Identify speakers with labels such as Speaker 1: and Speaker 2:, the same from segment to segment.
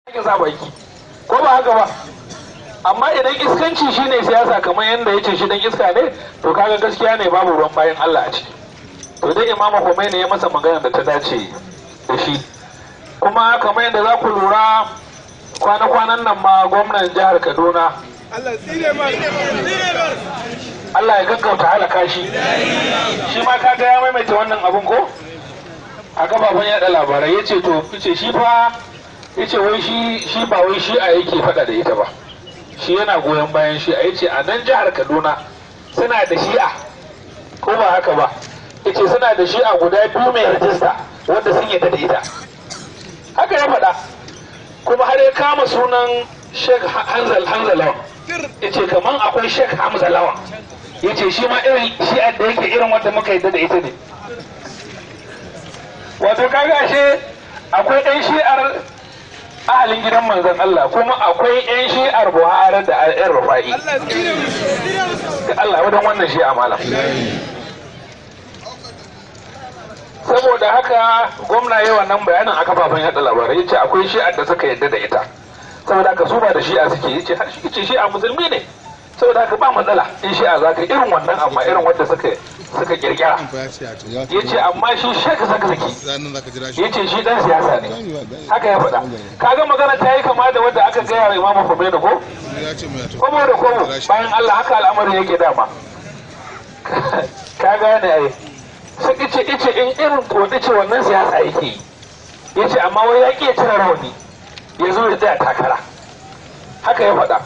Speaker 1: Sake sa baki, ko ba haka ba? Amma idan iskanci shine siyasa, kamar yadda ya ce shi dan iska ne, to kaga gaskiya ne, babu ruwan bayan Allah a ciki. To dai Imam Khomeini ya masa magana da ta dace da shi. Kuma kamar yadda za ku lura, kwana-kwanan nan ma gwamnan jihar Kaduna, Allah ya gaggauta halaka shi, shi ma kaga ya maimaita wannan abun ko a kafafen yada labarai. Ya ce to, ce shi fa ya ce wai shi ba wai shi a yake faɗa da ita ba, shi yana goyon bayan shi a. Yace a nan jihar Kaduna suna da Shi'a, ko ba haka ba? Yace suna da Shi'a guda biyu mai rajista wanda sun yarda da ita. Haka ya faɗa, kuma har ya kama sunan Sheikh Hanzal Lawan. Yace kaman akwai Sheikh Hamza Lawan, yace shi ma irin shi'ar da yake irin wanda muka yarda da ita ne. Wato kaga ashe akwai ɗan Shi'ar ahalin gidan manzon Allah, kuma akwai 'yan Shi'ar Buhari da 'yan Rufa'i. Da Allah wadan wannan Shi'a malam. Saboda haka gwamna yi wannan bayanin a kafafen yada labarai, yace akwai Shi'ar da suka yadda da ita, saboda haka su ba da Shi'a suke. Yace har shi yace Shi'a musulmi ne, saboda haka ba matsala in Shi'a za ka irin wannan, amma irin wanda suka kirkira. Yace amma shi Sheikh Zakzaki, yace shi dan siyasa ne. Haka ya faɗa. Kaga magana ta yi kama da wadda aka gaya wa Imamu Khomeini, ko kobo da kobo. Bayan Allah, haka al'amarin yake dama, ka gane ai. Su ice ice in irin ko ce wannan siyasa yake yi. Yace amma wai ya ƙi cire rawani ya zo ya tsaya takara. Haka ya faɗa.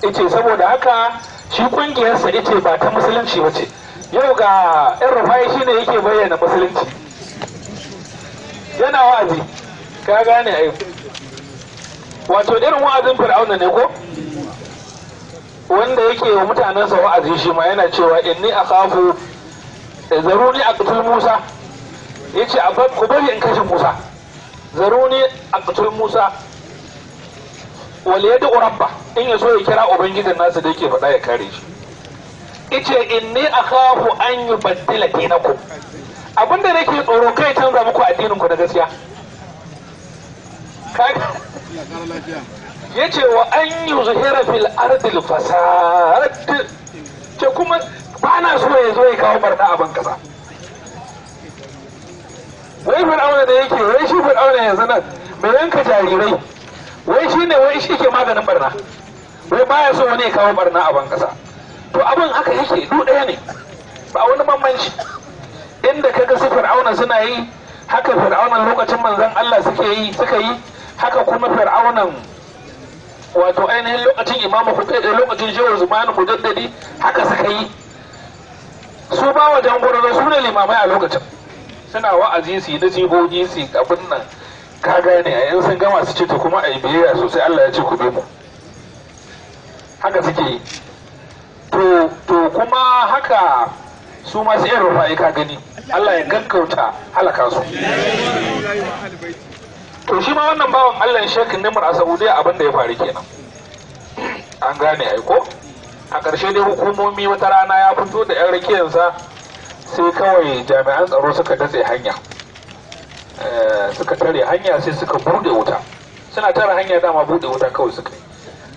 Speaker 1: Yace saboda haka shi kungiyarsa yace ba ta musulunci ba ce. Yau ga yan Rufai shine yake bayyana musulunci, yana wa'azi, ka gane ai. Wato irin wa'azin Fir'auna ne ko, wanda yake wa mutanensa wa'azi, shi ma yana cewa inni akhafu, zaruni aqtul Musa. Yace ku bari in kashe Musa, zaruni aqtul Musa wal yad'u rabba, in yaso ya kira ubangijin nasa da yake faɗa ya kare shi. Yace inni akhafu an yubaddila dinakum, abinda nake tsoro kai canza muku addinin ku na gaskiya. Yace wa an yuzhira fil ardil fasad, ce kuma ba na so ya zo ya kawo barna a ban kasa. Wai Fir'auna da yake, wai shi Fir'auna yanzu nan mai yanka jarirai, wai shi ne wai shi ke maganin barna, wai baya so wani ya kawo barna a ban kasa. To abin haka yake, duk ɗaya ne, ba wani bambanci. Inda kaga su Fir'auna suna yi haka, Fir'aunan lokacin manzon Allah suke yi, suka yi haka. Kuma Fir'aunan wato ainihin lokacin Imamu Hukai, lokacin Shehu Zumanu Mujaddadi, haka suka yi. Su ba wajen gwarzo, su ne limamai a lokacin, suna wa'azi, su yi nasihohi, su yi abin nan, ka gane a yan sun gama su ce to kuma a yi biyayya sosai, Allah ya ce ku bi mu. Haka suke yi. To kuma haka su masu yan Rufa'i, ka gani, Allah ya gaggauta halaka su. To shi ma wannan bawan Allah Sheikh Nimr a Saudiya, abin da ya faru kenan, an gane ai ko. A ƙarshe dai hukumomi, wata rana ya fito da 'yan rakiyarsa, sai kawai jami'an tsaro suka datse hanya, suka tare hanya, sai suka bude wuta. Suna tare hanya dama, bude wuta kawai suka yi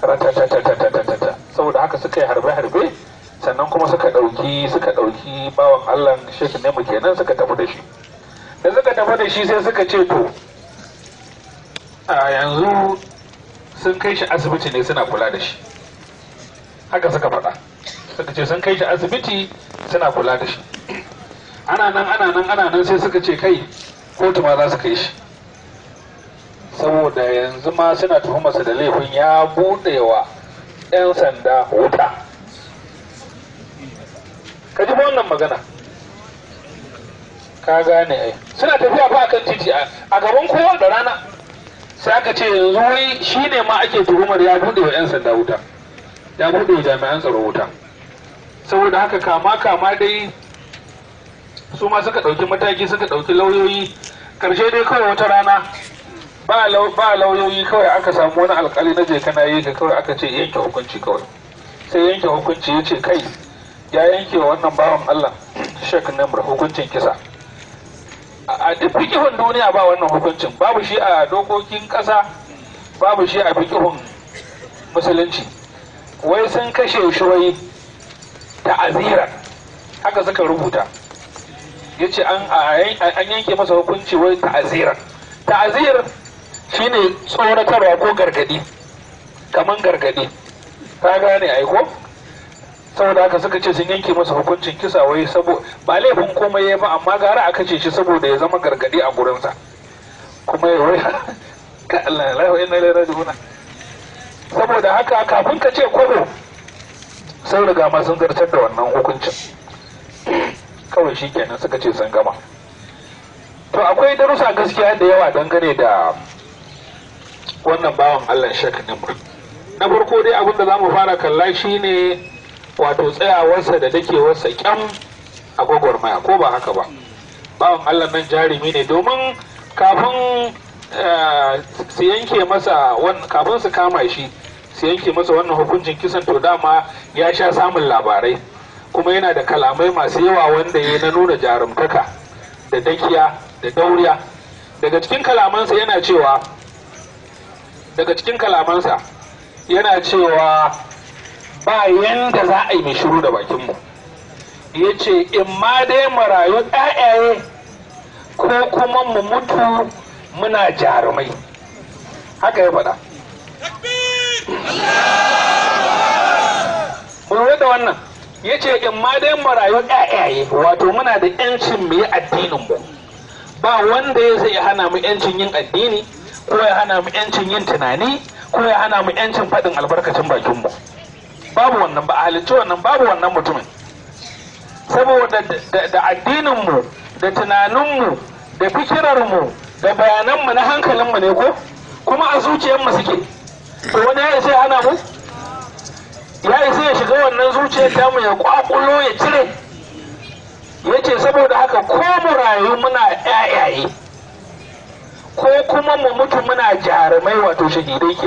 Speaker 1: ratatatatata. Saboda haka suka yi harbe-harbe, sannan kuma suka ɗauki bawan Allah Sheikh Nimr kenan, suka tafi da shi. Da suka tafi da shi, sai suka ce to a yanzu sun kai shi asibiti ne, suna kula da shi. Haka suka faɗa, suka ce sun kai shi asibiti, suna kula da shi. Ana nan, ana nan, ana nan, sai suka ce kai kotu ma za su kai shi, saboda yanzu ma suna tuhumarsa da laifin ya buɗe wa 'yan sanda wuta. Ka ji wannan magana, ka gane ai. Suna tafiya fa akan titi a gaban kowa da rana, sai aka ce yanzu wai shi ne ma ake tuhumar ya buɗe wa 'yan sanda wuta, ya buɗe wa jami'an tsaro wuta. Saboda haka kama kama dai su ma suka ɗauki mataki, suka ɗauki lauyoyi. Karshe dai kawai wata rana ba lauyoyi, kawai aka samu wani alkali na je kana yi ka, kawai aka ce yanke hukunci kawai. Sai yanke hukunci, ya ce kai ya yanke wa wannan bawan Allah Sheikh Nimr hukuncin kisa. A duk fikihun duniya ba wannan hukuncin, babu shi a dokokin ƙasa. Babu shi a fiqhun musulunci. Wai sun kashe shi wai ta'azira, haka suka rubuta. Yace an yanke masa hukunci wai ta'azira. Ta'azir shine tsoratarwa ko gargadi, kaman gargadi, ka gane ai ko? Saboda haka suka ce sun yanke masa hukuncin kisa wai saboda ba laifin komai ya ba, amma gara a kashe shi saboda ya zama gargadi a gurinsa. Kuma ya wai ka Allah la ilaha illa raji'un. Saboda haka kafin ka ce kwabo sai riga ma sun zartar da wannan hukuncin, kawai shikenan suka ce sun gama. To akwai darussa gaskiya da yawa dangane da wannan bawan Allah Sheikh Nimr. Na farko dai abin da za mu fara kalla shine wato tsayawarsa da dakewarsa kyam a gwagwarmaya, ko ba haka ba? Bawan Allah nan jarumi ne, domin kafin su yanke masa, kafin su kama shi su yanke masa wannan hukuncin kisan, to dama ya sha samun labarai, kuma yana da kalamai masu yawa wanda ya na nuna jarumtaka da dakiya da dauriya. Daga cikin kalamansa yana cewa, ba yanda za a yi mai shiru da bakinmu. Ya ce in ma dai marayu ɗa'yaye ko kuma mu mutu muna jarumai. Haka ya faɗa. Mu lura da wannan. Ya ce in ma dai marayu ɗa'yaye, wato muna da 'yancin mu yi addininmu, ba wanda ya zai hana mu 'yancin yin addini, ko ya hana mu 'yancin yin tunani, ko ya hana mu 'yancin faɗin albarkacin bakinmu. Babu wannan, ba a halicci wannan, babu wannan mutumin. Saboda da addininmu da tunaninmu da fikirarmu da bayananmu na hankalinmu ne, ko kuma a zuciyarmu suke. To wani ya isa ya hana mu? Ya isa ya shiga wannan zuciyar tamu ya kwakulo ya cire? Ya ce saboda haka ko mu rayu muna ƴaƴaye ko kuma mu mutu muna jarumai, wato shahidai ke.